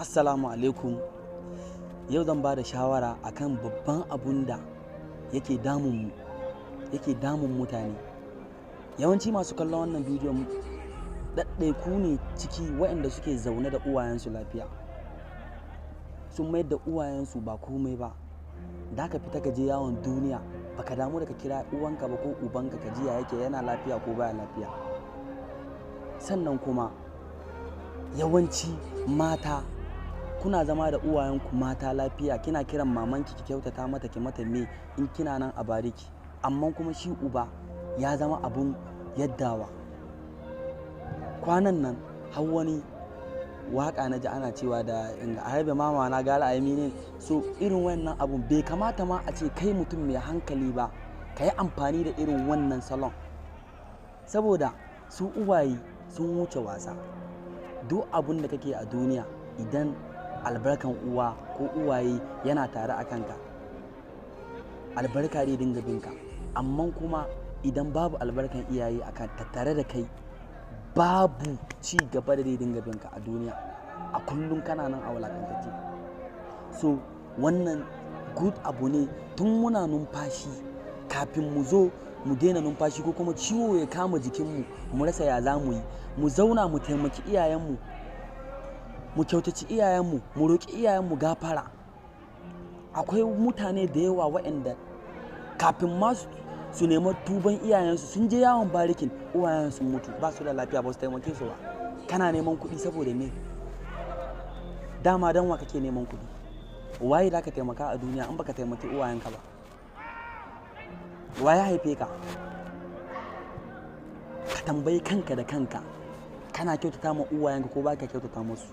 Assalamu alaikum. Yau zan ba da shawara akan babban abun da yake damun mu, yake damun mutane. Yawanci masu kallon wannan bidiyon ɗaɗɗaiku ne ciki waɗanda suke zaune da uwayensu lafiya. Sun mayar da uwayensu ba komai ba. Da ka fita ka je yawon duniya, baka damu da ka kira uwanka ba ko ubanka ka ji ya yake, yana lafiya ko baya lafiya. Sannan kuma yawanci mata, kuna zama da uwayenku mata lafiya, kina kiran mamanki, ki kyautata mata, ki mata me in kina nan a bariki. Amma kuma shi uba ya zama abun yaddawa. Kwanan nan har wani waka na ji ana cewa da in harbe mama na gara a yi. So irin wannan abun bai kamata ma a ce kai mutum mai hankali ba ka yi amfani da irin wannan salon, saboda su uwaye sun wuce wasa. Duk abun da kake a duniya, idan albarkan uwa ko uwaye yana tare a kanka, albarka zai dinga binka. Amma kuma idan babu albarkan iyaye a kan tattare da kai, babu ci gaba da zai dinga binka a duniya. A kullum kana nan a wulakantacce. So wannan good abu ne, tun muna numfashi, kafin mu zo mu daina numfashi ko kuma ciwo ya kama jikinmu mu rasa ya za mu yi, mu zauna mu taimaki iyayenmu, mu kyautaci iyayenmu, mu roƙi iyayenmu gafara. Akwai mutane da yawa waɗanda kafin ma su nemi tuban iyayensu, sun je yawon barikin, uwayen sun mutu, ba su da lafiya, ba su taimake su ba. Kana neman kuɗi saboda me? Dama dan wa kake neman kuɗi? Waye za ka taimaka a duniya in baka taimaki uwayenka ba? Waye haife ka? Ka tambayi kanka da kanka, kana kyautata ma uwayenka ko baka kyautata musu?